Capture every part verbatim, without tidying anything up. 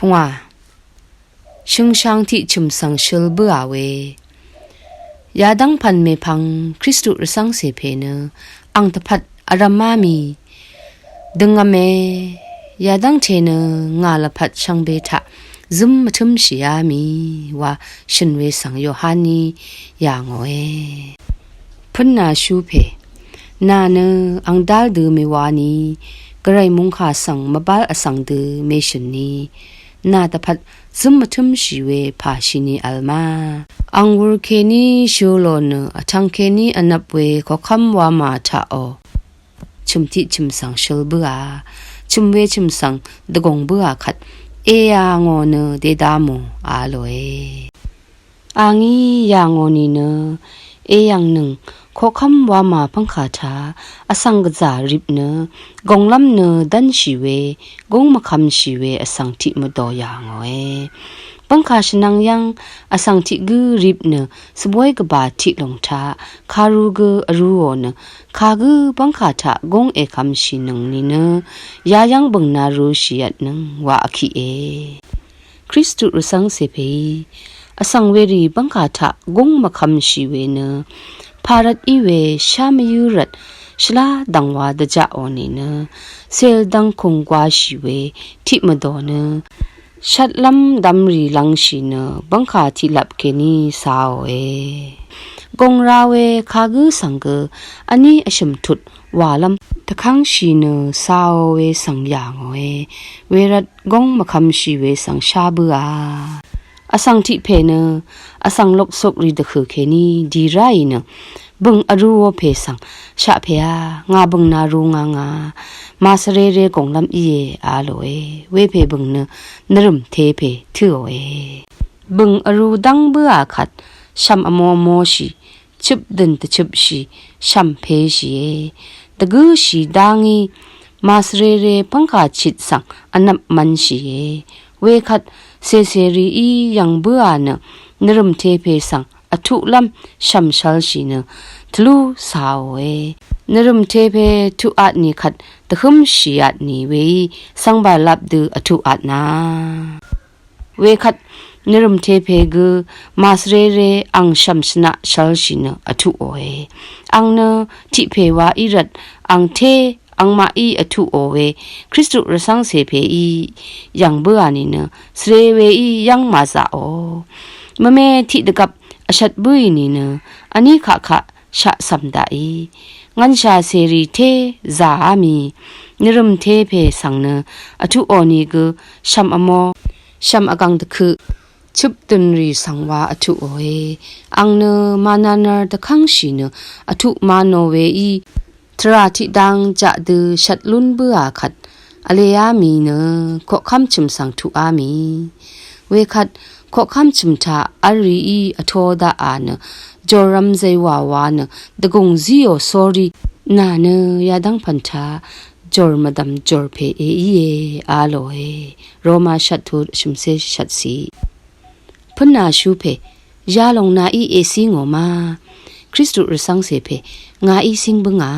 Pungwà. Shøngshang tiq chø̀m svng shøl bǿà we. Yadv́ng pv̀n mèpvng Kristu rvcv́ngcè pè nø ang dvpvt vrvmá mì døngv̄me. Yadv́ngte nø ngà lvpat shvngbe taq zǿm mvtǿmshìá mì wa shø̀n we svng Yohaní yà ngòe. Pǿnnàshú pè. Nà nø ang dál dø mèwani, gvray mungkà svng mvbál vsvng dø mèshø̀nni, nà dvpvt zǿm mvtǿmshì we pà shini vl ma. Ang wur kèní shø̄ lò nø vtvng kèní vnvp we koqkv́m wamà taqò. Chø̀m tiq chø̀m svng shøl bǿà, chø̀m we chø̀m svng dvgòng bǿà kvt, èyà ngò nø dèda mò a lòe. Angí yà ngò nìnø, èyv̀ngnøng koqkv́m wamà pv́ngkà taq vsvng gvzà rip nø, gònglv́m nø dv́nshì we, gúng mvkvmshì we vsvng tiq mvdò yà ngòe. Pv́ngkà shvnvng yv́ng vsvng tiq gǿ rip nø, svbóy gvbà tiq lòng taq, karu gø vrūò nø, kagǿ pv́ngkà taq gúng èkvmshìnøng nìnø, yayv́ng bø̀ng narushìvtnøng wa vkiqe. Kristu rvcv́ngcè pèí vsvng werì bv́ngkà taq gúng mvkvmshì we nø, pàrvt í we shá mvyǿ rvt shvlá dv̀ngwa dvjaqò nìnø, cèl dvngkùng gwashì we tiq mvdò nø, shvtlv́m dvmrì lvngshì nø bv́ngkà tiqlap kèní cāòe. Gùng ra we kagǿ svng gø vní vshø̀m tut wàlv́m dvkv́ngshì nø cāò we svng yà ngòe. Wervt gúng mvkvmshì we svng shá bǿà. Vsvng tiq pè nø vsvng loksukrì dvhø̀ kèní dì ráì nø, bø̀ng vrūò pè svng, shaq pèá, ngà bø̀ng naru ngà ngà, màsvrere gònglv́m íe a lòe. Wepè bø̀ng nø nvrø̀m te pè tǿòe. Bø̀ng vrū dv́ng bǿà kvt, shv̀m vmo moshì, chøp døn dvchøpshì, shv̀m peshìe. Dvgǿshì dá ngí, màsvrere pv́ngkà chit svng vnvp mv̄nshìe. Wekvt, cècèrìí yv̀ng bǿà nø, nvrø̀m tepè svng vtuqlv́m shv̀m shv̄lshì nø, tvlú cāòe. Nvrø̀m tepè tuqat nì kvt, dvhǿmshìat nì weí, cv̄ngbàr lap dø vtuqat na. Wekvt nvrø̀m tepè gø màsvrere ang shv̀m shvnaq shv̄lshì nø vtuqòe. Ang nø tiq pè wa í rvt ang té angmaqí vtuqò we Kristu rvcv́ngcè pèí yv̀ng bǿà nìnø svre weí yv́ng màzaqò. Mvme tiq dvgvp vshvt bǿì nìnø vní kaqkaq shaq cv̀m daqí. Ngv̀nshà cèrì té zàá mì. Nvrø̀m tepè svng nø vtuqò nìgø shv̀m vmo, shv̀m vgv̀ng dvkøq, chøp dønrì svng wa vtuqòe. Ang nø mànànvr dvkv́ngshì nø vtuq mànò weí. Tvrà tiqdang jaq dø shvt lún bǿà kvt. Vleá mì nø koqkv́m chø̀m svng tuqá mì. Wekvt koqkv́m chø̀m taq v̄l rìí vtō daqà nø, jòrv̄m zèywàwa nø, dvgùng zíò sórí, nà nø yadv́ng pv̀n taq, jòr mvdv̀m jòr pè èíe, a lòe. Roma shvt tut shø̀mcé shvt ciq. Pǿnnàshú pè, yalòng nàí ècí ngò ma. Kristu rvcv́ngcè pè, ngàí cíng bǿngà.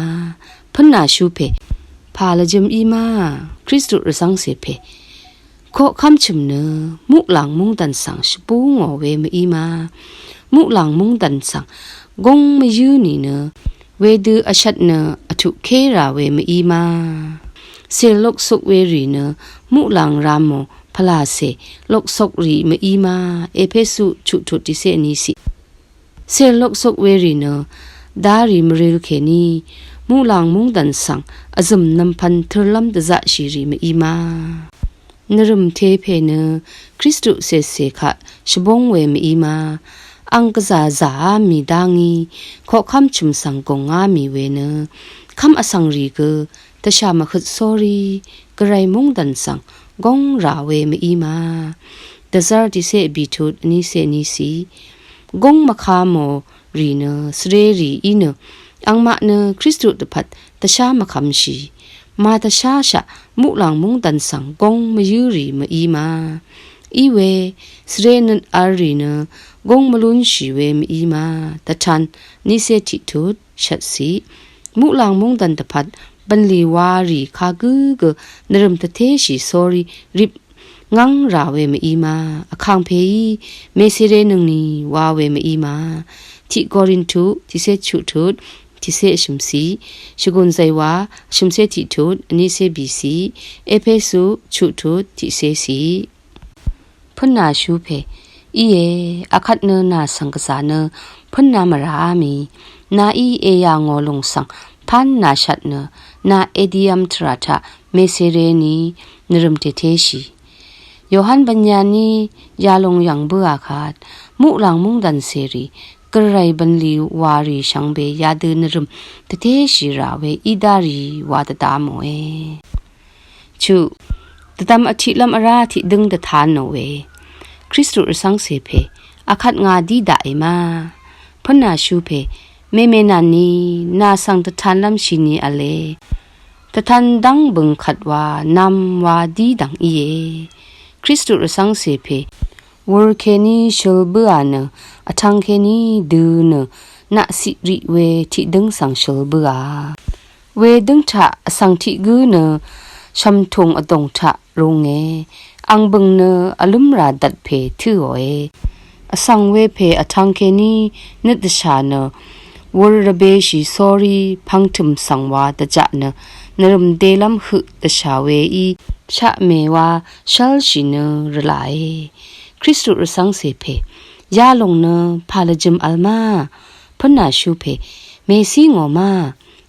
Pǿnnàshú pè, pà lvjø̄m í ma. Kristu rvcv́ngcè pè, koqkv́m chø̀m nø muqlàng mungdàn svng shvbú ngò we mv-í ma. Muqlàng mungdàn svng góng mvyǿ nìnø wedø vshvt nø vtuq ké rà we mv-í ma. Cèl loksuk werì nø muqlàng rā mò pvlàcè loksukrì mv-í ma. Epesu chuqtut tiqcé vní ciq. Cèl loksuk werì nø darì mvril kèní muqlàng mungdàn svng vzø̀m nvmpv̄n tørlv́m dvzaqshìrì mv-í ma. Nvrø̀m tepè nø Kristu cècè kaq shvbóng we mv-í ma. Ang gvzà zàá mì dá ngí koqkv́m chø̀m svng gòngá mì we nø kv́m vsvng rì gø dvshà mvhøt sórí gvray mungdàn svng góng rà we mv-í ma. Dvzv́r tiqcé vbìtut vnícé vní ciq. Góng mvkā mò rì nø svre rì í nø angmaq nø Kristu dvpvt dvshá mvkvmshì. Màdvsháshaq muqlàng mungdàn svng góng mvyǿ rì mv-í ma. Í we svre nøt v̄l rì nø góng mvlúnshì we mv-í ma. Dvtan vnícé tiqtut shvt ciq. Muqlàng mungdàn dvpvt bv̀nlì wa rì kagǿ gø nvrø̀m dvtéshì sórí rip ngv́ng rà we mv-í ma, vkàngpèí mèsèrènøngni wa we mv-í ma. Tiq Korintu tiqcé chuqtut, tiqcé vshø̀mciq, shvgùn zàywà vshø̀mcé tiqtut, vnícé bìciq, Epesu chuqtut, tiqcéciq. Pǿnnàshú pè, íe, akvt nø nà svng gvzà nø pǿnna mvràá mì, nàí èyà ngò lùng svng pán nàshat nø, nà èdivm tvrà taq mèsèrèni nvrø̀m dètéshì. Yohan Bvnyaní yalòng yv̀ng bǿà kvt, muqlàng mungdàn cèrì, gvray bv̀nlì wàrì shvngbe yadø nvrø̀m dvtéshì rà we í dárì wa dvdvmòe. Chuq, dvdvm vtiqlv́m vrá tiqdǿng dvtan nò we. Kristu rvcv́ngcè pè, akvt ngà dí daqì ma. Pǿnnàshú pè, mèmènàni, nà svng dvtanlv́m shìni v̄le. Dvtan dv́ng bø̀ng kvt wa, nv̄m wa dí dv̀ng íe. Kristu rvcv́ngcè pè, wur kèní shøl bǿà nø, vtvng kèní dø̄ nø, naqciq riq we tiqdǿng svng shøl bǿà. Wedǿng taq vsvng tiq gǿ nø shv̀mtùng vdòng taq runge, ang bø̀ng nø vlǿmrà dvt pè tǿòe. Vsvng we pè vtvng kèní nøt dvshà nø wur rvbeshì sórí pvngtø̀m svng wa dvjaq nø nvrø̀m délv́m høq dvshà weí shaqmè wa shv́lshì nø rvlàe. Kristu rvcv́ngcè pè yalòng nø pà lvjø̄m vl ma. Pǿnnàshú pè mècí ngò ma.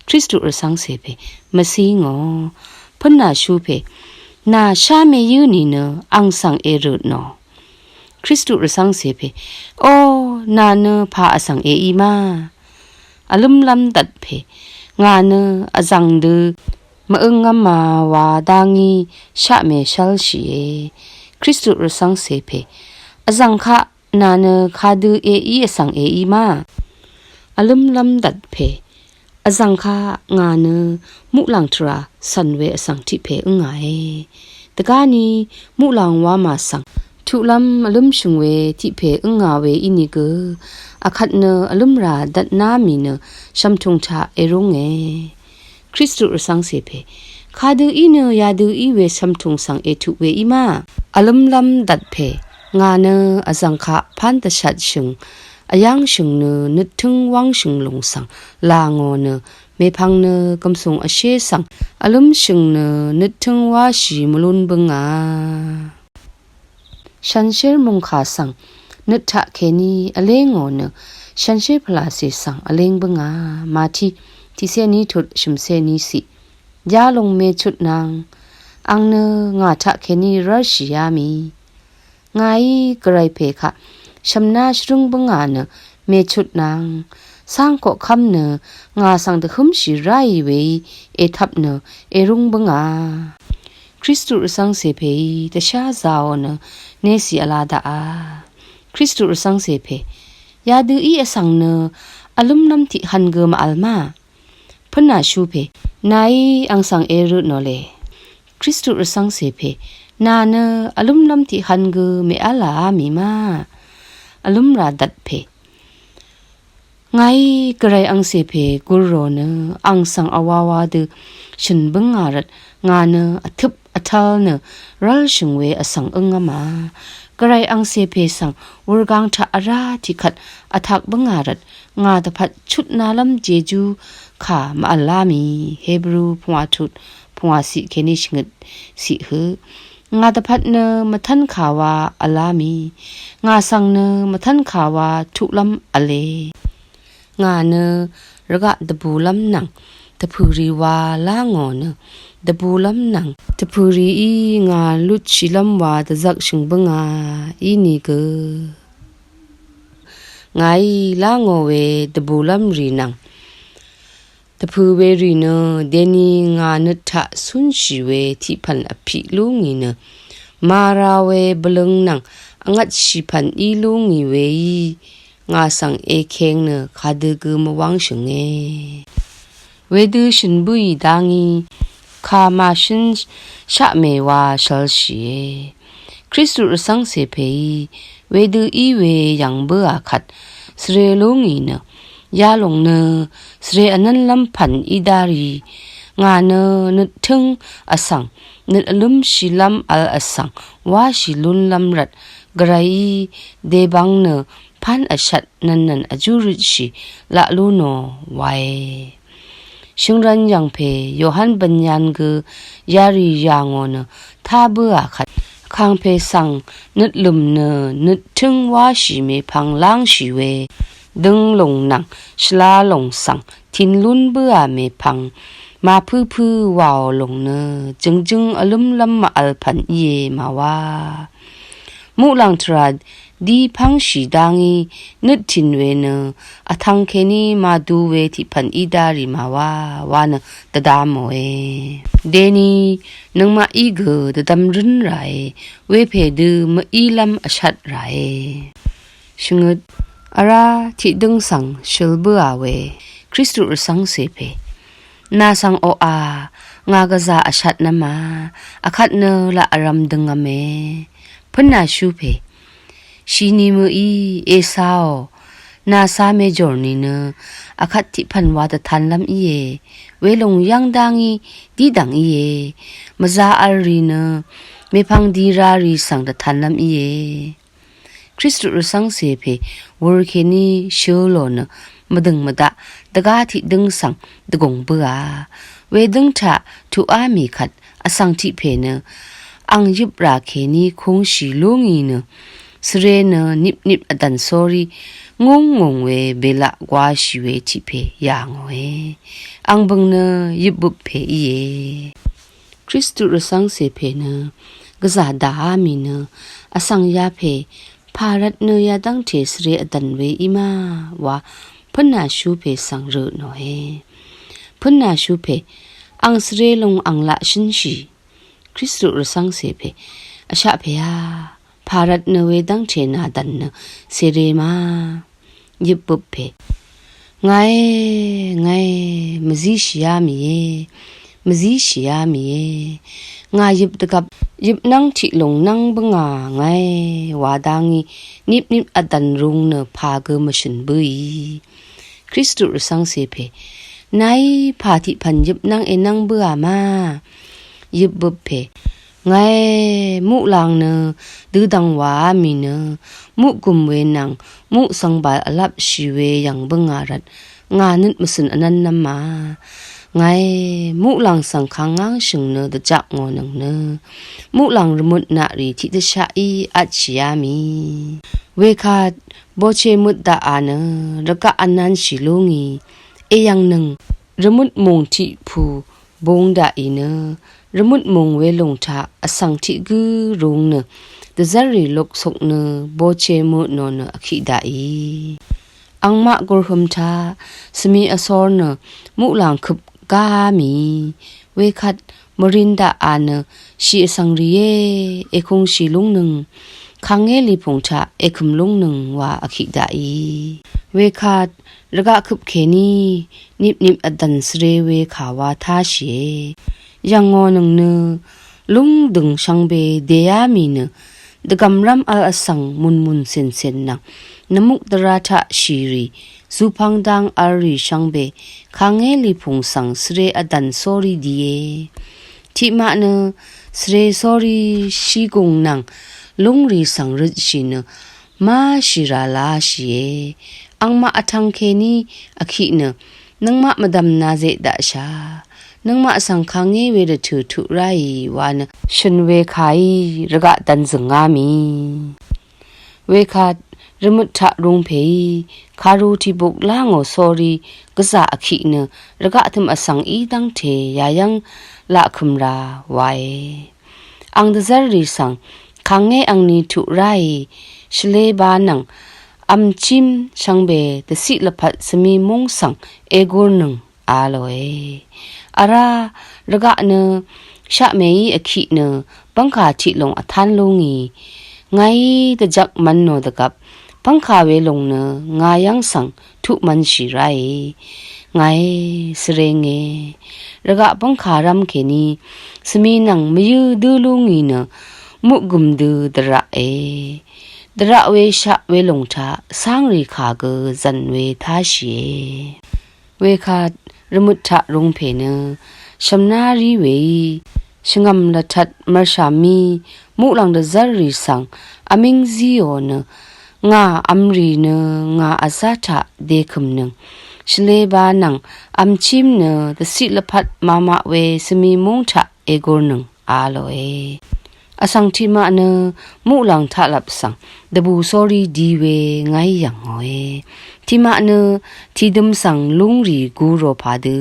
Kristu rvcv́ngcè pè mvcí ngò. Pǿnnàshú pè nà shá mèyǿ nìnø ang svng èrø̀t nò. Kristu rvcv́ngcè pè, o, nà nø pà vsvng èí ma. Vlǿmlv́m dvt pè, ngà nø vzv̀ng dø mvø̄ngv́m ma wa dá ngí shaqmè shv́lshìe. Kristu rvcv́ngcè pè, vzv̀ng kaq nà nø kadø èí vsvng èí ma. Vlǿmlv́m dvt pè, vzv̀ng kaq ngà nø muqlàng tvrà cv̀n we vsvng tiq pè ǿngàe. Dvgáni muqlàng wamà svng tuqlv́m vlǿmshø̀ng we tiq pè ǿngà we ínìgø, akvt nø vlǿmrà dvtná mì nø shv̀mtùng taq èrúnge. Kristu rvcv́ngcè pè, kadø í nø yadø í we shv̀mtùng svng ètuq we í ma. Vlǿmlv́m dvt pè, ngà nø vzv̀ng kaq pán dvshatshø̀ng, vyv́ngshø̀ng nø nøttǿng wv́ngshø̀ng lùng svng là ngò nø, mèpvng nø gv̀msùng vshé svng vlǿmshø̀ng nø nøttǿng wáshì mvlún bǿngà. Shànshér mòngkà svng nøt taqkèní vléngò nø shànshér pvlàcè svng vléng bǿngà. Màtí tiqcé ní tut shø̀mcé ní ciq. Yalòng mèchut nvng ang nø ngà taqkèní rv́lshìá mì. Ngàí gvray pè kaq shv̀mná shvrǿng bǿngà nø mèchut nvng cángkoqkv́m nø ngà svng dvhǿmshì ráì weí ètvp nø èrúng bǿngà. Kristu rvcv́ngcè pèí dvshá zāò nø nècì vla daqà. Kristu rvcv́ngcè pè yadø í vsvng nø vlǿmlv́m tiq hvn gø màvl ma. Pǿnnàshú pè, nàí ang svng èrø nò le. Kristu rvcv́ngcè pè, nà nø vlǿmlv́m tiq hvn gø mèv́là mì ma. Vlǿmrà dvt pè, ngàí gvray angcè pè gurrò nø ang svng vwawa dø shø̀n bǿngà rvt ngà nø vtøp vtv̄l nø rv́lshø̀ng we vsvng ǿngv́mà. Gvray angcè pè svng wurgang taq vrá tiqkvt vtak bǿngà rvt ngà dvpvt chutnalv́m jejú kà màvlá mì. Hebru pungwà tut pungwà ciq kèní shvngøt ciq høq. Ngà dvpvt nø mvtv́nkà wa vlá mì. Ngà svng nø mvtv́nkà wa tuqlv́m v̄le. Ngà nø rvgaq dvbùlv́m nvng dvpø̀rì wa lá ngò nø dvbùlv́m nvng dvpø̀rìí ngà lutshìlv́m wa dvzvkshø̀ng bǿngà. Inìgø ngàí lá ngò we dvbùlv́m rì nvng dvpø̀ we rì nø deni ngà nøt taq cúnshì we tiq pv̀n vpiq lú ngì nø màrà we bvløng nvng vngvtshì pv̀n í lú ngì weí ngà svng èkeng nø kadø gø mvwv́ngshø̀nge. Wedø shø̀n bǿì dá ngí kà màshǿn shaqmè wa shvlshìe. Kristu rvcv́ngcè pèí wedø í we yv̀ng bǿà kvt svre lú ngì nø yalòng nø svre vnv́nlv́m pv̀n í dá rì Ngà nø nøttǿng vsvng, nøt vlǿmshìlv́m vl vsvng, wáshì lúnlv́m rvt, gvrayí debvng nø pán vshvt nvnnvn vjúrøtshì laq lú nò wae. Shø̀ngrv̄n yv̀ngpè Yohan Bvnyan gø yarì yà ngò nø tá bǿà kvt, vkàngpè svng nøtlø̀m nø nøttǿng wáshì mèpvng lángshì we, døng lòng nvng shvla lòng svng tìn lún bǿà mèpvng, màpǿpǿ wàò lòng nø jø̀ngjøng vlǿmlv́m màvl pv̀n íe màwá. Muqlàng tvrà dí pv́ngshì dá ngí nøttìn we nø vtvng kèní màdu we tiq pv̀n í dá rì màwá wa nø dvdamòe. Deni nøngmaqí gø dvdvm rǿn ràe, wepè dø mvílv́m vshvt ràe. Shvngøt vrá tiqdøng svng shøl bǿà we Kristu rvcv́ngcè pè, nà svng oqà ngà gvzà vshvtnv̄mā, vkvt nø laq vrv̄m døngv̄me. Pǿnnàshú pè, shini mø̀í Esaò, nà cā mèjòr nìnø vkvt tiq pv̀n wa dvtanlv́m íe. Welòng yv́ng dá ngí dí dv̀ng íe. Mvzā v̄l rì nø mèpvng di ra rì svng dvtanlv́m íe. Kristu rvcv́ngcè pè wur kèní shø̄ lò nø mvdø̀ng mvdaq dvgá tiqdøng svng dvgùng bǿà. Wedøng taq tuqá mì kvt vsvng tiq pè nø ang yøprà kèní kūngshì lú ngì nø svre nø nipnip vdv̀n sórí ngúngùng we bèlaq gwāshì we tiq pè yà ngòe. Ang bø̀ng nø yøpbøp pè íe. Kristu rvcv́ngcè pè nø gvzà dàá mì nø vsvng yapè pà rvt nø yadv́ngte svre vdv̀n we í ma wa pǿnnàshú pè svng rø nòe. Pǿnnàshú pè, ang svre lùng ang laq shǿnshì. Kristu rvcv́ngcè pè, vshaq pè a, pà rvt nø wedv́ngte nà dv̀n nø cere ma. Yøpbøp pè, ngàe, ngàe, mvzíshìá mìe, mvzíshìá mìe. Ngà yøp dvgvp yøpnv́ng tiq lùng nv́ng bǿngà ngàe wa dá ngí nipnip vdv̀n rūng nø pà gø mvshø̀n bǿì. Kristu rvcv́ngcè pè, nàí pà tiq pv̀n yøpnv́ng ènv́ng bǿà ma. Yøpbøp pè, ngàe, muqlàng nø dødv̀ng wàá mì nø muqgùm we nvng muqsvngbàl vlapshì we yv̀ng bǿngà rvt ngà nøt mvcø̀n vnv́nnv́m ma. Ngàe, muqlàng svng kàngáng shø̀ng nø dvjak ngò nøng nø muqlàng rvmøt naqrì tiqdvshaqí vtshìá mì. Wekvt boche møt daqà nø rvgaq vnanshì lú ngì. Èyv̀ng nøng rvmøt mùng tiq pù bung daqì nø rvmøt mùng welùng taq vsvng tiq gǿ rūng nø dvzv́rrì luksuk nø boche mø nò nø vkiq daqì. Angmaq gurhøm taq svmi vsor nø muqlàng køp gáá mì. Wekvt mvrin daqà nø shì vsvng rìé, èkūngshì lúngnøng, kàngé lìpùng taq èkø̀m lúngnøng wa vkiq daqì. Wekvt rvgaq køp kèní nipnip vdv̀n svre we kà wa táshìe. Yv̀ngò nøng nø lúngdø̀ng shvngbe dèá mì nø dvgv̀mrv́m vl vsvng mùnmùn cèncèn nvng nvmuq dvrā taq shìrì zupvng dang v̄l rì shvngbe kàngé lìpùng svng svre vdv̀n sórí die. Tiqmaq nø svre sórí shigùng nvng lúngrì svng røtshì nø máshì rà lashìe. Angmaq vtvng kèní vkiq nø nøngmaq mvdv̀m nazeq daqsha. Nøngmaq svng kàngé we dvtø̀ tuq ráì wa nø shø̀n we kàí rvgaq dv̄n zø̀ngá mì. Wekvt rvmøt taq rūng pèí kàru tìbuk lá ngò sórí gvzà vkiq nø rvgaq tø̀m vsvng í dv́ngte yayv́ng laq kø̀m rā wae. Ang dvzv́rrì svng kàngé angni tuq ráì shvlé ba nvng vmchím shvngbe dvciq lvpat svmi múng svng ègurnøng a lòe. Vrá rvgaq nø shaqmèí vkiq nø bv́ngkà tiq lòng vtán lú ngì. Ngàí dvjvk mv̄n nò dvgvp bv́ngkà welòng nø ngà yv́ng svng tuq mv̄nshì ráì. Ngàí svre nge. Rvgaq bv́ngkàrv́m kèní svmi nvng mvyǿ dǿ lú ngì nø muqgø̀m dø dvraqe. Dvraq we shaq welòng taq cángrì kà gø zv̀n we táshìe. Wekvt rvmøt taq rūng pè nø shvmná rí weí shvngv̀m lvtat mv̀rshà mí muqlàng dvzv́rrì svng vmíng zíò nø ngà vmrì nø ngà vzá taq dèkø̀mnøng. Shvlē ba nvng vmchím nø dvciq lvpat mamaq we svmi múng taq ègurnøng a lòe. Vsvng tiqmaq nø muqlàng taqlvp svng dvbù sórí di we ngàí yv̀ngòe. Tiqmaq nø tìdøm svng lúngrì gurò pàdø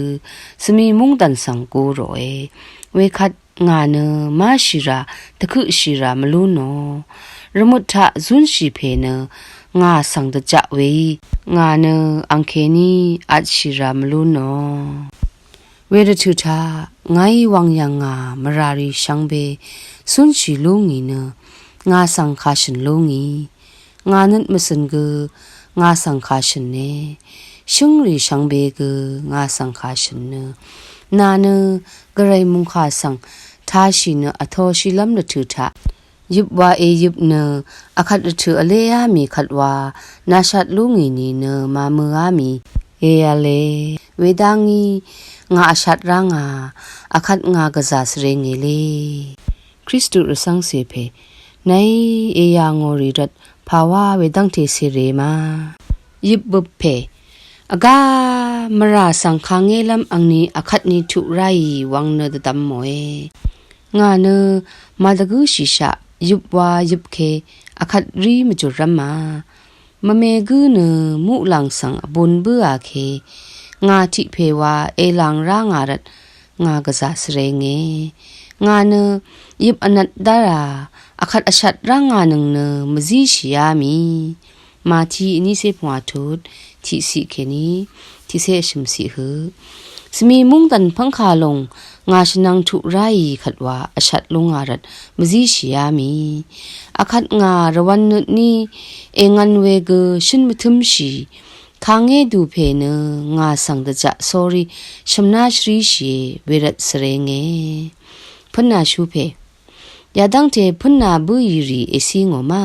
svmi múngdv̀n svng guròe. Wekvt ngà nø máshìrà dvkøqshìrà mvlú nò. Rvmøt taq zúnshì pè nø ngà svng dvjaq weí ngà nø angkèní vtshìrà mvlú nò. Wervtø̀ taq ngàí wvng yv̀ngà mvràrì shvngbe cúnshì lú ngì nø ngà svng kàshø̀n lú ngì. Ngà nøt mvcø̀n gø ngà svng kàshø̀ne. Shǿngrì shvngbe gø ngà svng kàshø̀n nø nà nø gvray mungkà svng tashì nø vtoshìlv́m rvtø̀ taq yøp wa èyøp nø vkvt rvtø̀ vléá mì kvt wa nashat lú ngì nìnø màmøá mì èv̄le. Wedá ngí ngà vshat rá ngà vkvt ngà gvzà svrē ngèle. Kristu rvcv́ngcè pè nàí èyà ngò rì rvt pàwá wedv́ngte cèrè ma. Yøpbøp pè vgá mvrà svng kangélv́m angni vkvtni tuq ráì wvng nø dvdvm mòe. Ngà nø màdvgǿshìshaq yøp wa yøp ke vkvt rí mvjùrv́m ma. Mvme gǿ nø muqlàng svng vbun bǿà ke ngà tiq pè wa èlàng rá ngà rvt ngà gvzà svrē nge. Ngà nø yøp vnvt dárà vkvt vshat rá ngà nøng nø mvzíshìá mì. Màti vnícé pvngwà tut tiqciq kèní tiqcé vshø̀m ciq høq. Svmi múngdv̀n pv́ngkà lòng ngà shvnvng tuq ráì kvt wa vshat lú ngà rvt mvzíshìá mì. Vkvt ngà rvwv̄n nøtní èngv̄n we gø shǿn mvtǿmshì. Kangé dù pè nø ngà svng dvjaq sórí shv̀mná shvríshìe wervt svrē nge. Pǿnnàshú pè yadv́ngte pǿnnà bǿì rì ècí ngò ma.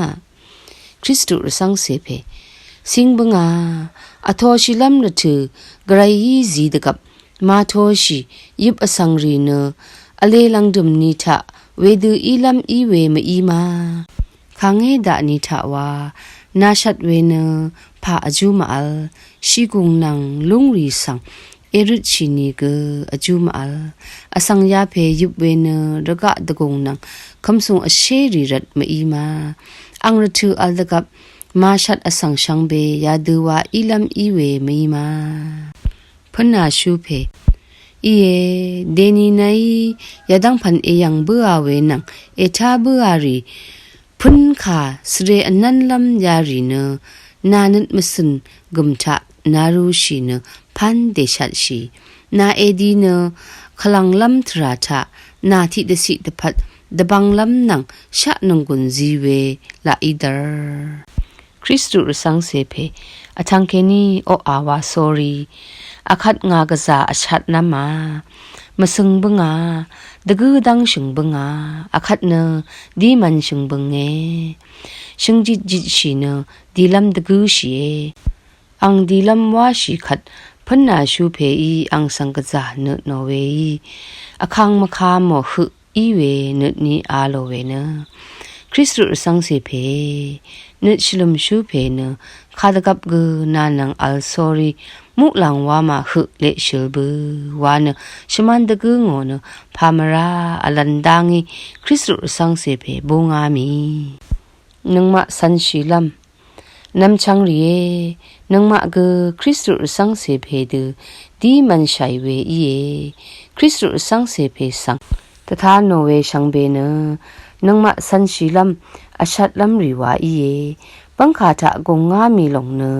Kristu rvcv́ngcè pè cing bøngà vtoshìlv́m rvtø̀ gvrayí zi dvgvp màtoshì yøp vsvng rì nø vlē lvngdø̀m ni taq wedø ílv́m í we mví ma. Kangé daq ni taq wa nashat we nø pà vjú mvvl shigùng nvng lúngrì svng èrøtshì nìgø vjú mvvl. Vsvng yapè yøp we nø rvgaq dvgùng nvng kvmsùng vshérì rvt mví ma. Ang rvtø̀ vl dvgvp màshat vsvng shvngbe yadø wa ílv́m í we mví ma. Pǿnnàshú pè íe. Dèni nàí yadv́ng pv̀n èyv̀ng bǿà we nvng ètá bǿà rì pǿnkà svrē vnv́nlv́m yarì nø nà nøt mvcø̀n gø̀m taq nàrushì nø pán dèshatshì. Nà èdi nø kvlv̀nglv́m tvrà taq nà tiqdvciq dvpvt dvbvnglv́m nvng shaq nònggùn zi we laq í dvr. Kristu rvcv́ngcè pè vtvng kèní oqà wa sórí. Akvt ngà gvzà vshatnv́m a mvsøng bǿngà, dvgǿ dv́ngshø̀ng bǿngà, akvt nø dí mv̄nshø̀ng bønge. Shøngjit jitshì nø dìlv́m dvgǿshìe. Ang dìlv́m wáshì kvt pǿnnàshú pèí ang svng gvzà nø tnò weí vkang mvka mò høq í we nøtní a lò we nø Kristu rvcv́ngcè pè nøt shvlø̀mshú pè nø kadvgvp gø nà nvng vl sórí muqlàng wamà høq leqshøl bø wa nø shvmán dvgǿ ngò nø pàmvrá vlvn dá ngí Kristu rvcv́ngcè pè búngá mì. Nøngmaq cv̄nshìlv́m nv̄mchvng rìé, nøngmaq gø Kristu rvcv́ngcè pè dø dí mv̄nshàì we íe. Kristu rvcv́ngcè pè svng dvta nò we shvngbe nø nøngmaq cv̄nshìlv́m vshatlv́m rì wa íe. Bv́ngkà taq gùngá mì lòng nø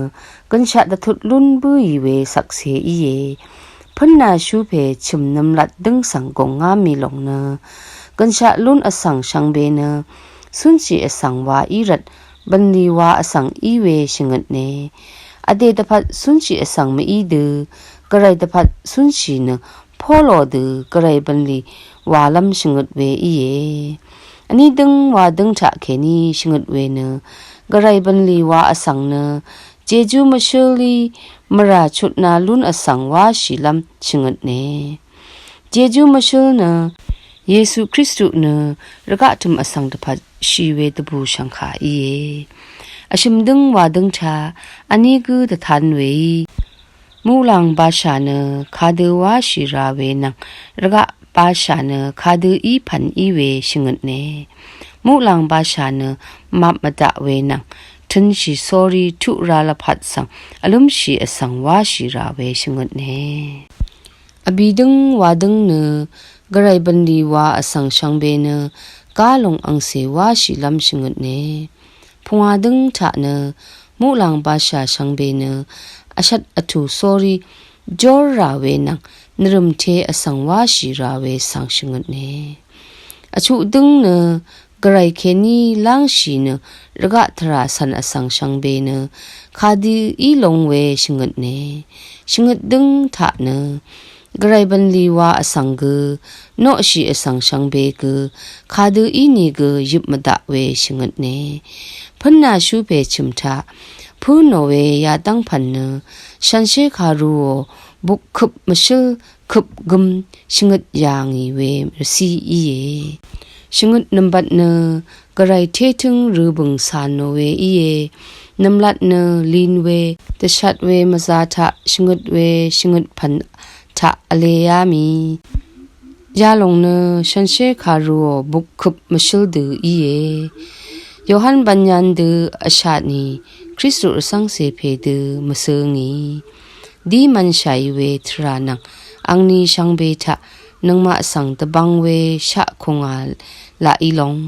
gønshaq dvtut lún bǿì we shvkse íe. Pǿnnàshú pè chø̀m nv̄mlat dǿng svng gùngá mì lòng nø gønshaq lún vsvng shvngbe nø cúnshì vsvng wa í rvt bv̀nlì wa vsvng í we shvngøtne. Vdè dvpvt cúnshì vsvng mví dø gvray dvpvt cúnshì nø pólò dø gvray bv̀nlì walv́m shvngøt we íe. Vní dǿng wa dǿng taq kèní shvngøt we nø gvray bv̀nlì wa vsvng nø jejú mvshǿlí mvrà chutna lún vsvng wáshìlv́m shvngøtne. Jejú mvshǿl nø Yesu Kristu nø rvgaq tø̀m vsvng dvpvt shì we dvbù shv̀ngkà íe. Vshø̀m dǿng wa dǿng taq vní gǿ dvtan weí muqlàng bashà nø kadø wáshì ra we nvng rvgaq bashà nø kadø í pv̀n í we shvngøtne. Muqlàng bashà nø map mvdaq we nvng tø̄nshì sórí tuq ra lvpat svng vlǿmshì vsvng wáshì ra we shvngøtne. Vbì dǿng wa dǿng nø gvray bv̀nlì wa vsvng shvngbe nø gálòng angcè wáshìlv́m shvngøtne. Pungwa dǿng taq nø muqlàng bashà shvngbe nø vshvt vtù sórí jór ra we nvng nvrø̀mte vsvng wáshì ra we svng shvngøtne. Vchuq dǿng nø gvray kèní lángshì nø rvgaq tvrà cv̀n vsvng shvngbe nø kadø í long we shvngøtne. Shvngøt dǿng taq nø gvray bv̀nlì wa vsvng gø noqshì vsvng shvngbe gø kadø í nìgø yøp mvdaq we shvngøtne. Pǿnnàshú pè chø̀m taq pǿnò we yadv́ng pv̀n nø shànshér kàrūò bukkøp mvshǿl køp gøm shvngøt yà ngì we rvcí íe. Shvngøt nv̀mbat nø gvray tétǿng rø bø̀ng cà nò we íe. Nv̀mlat nø lin we dvshat we mvzā taq shvngøt we shvngøt pv̀n taq vleyá mì. Yalòng nø shànshér kàrūò bukkøp mvshǿl dø íe. Yohan Bvnyan dø vshat nì Kristu rvcv́ngcè pè dø mvsø̄ ngì. Dí mv̄nshàì we tvrà nvng angni shvngbe taq nøngmaq svng dvbvng we shaq kùngà laq í long.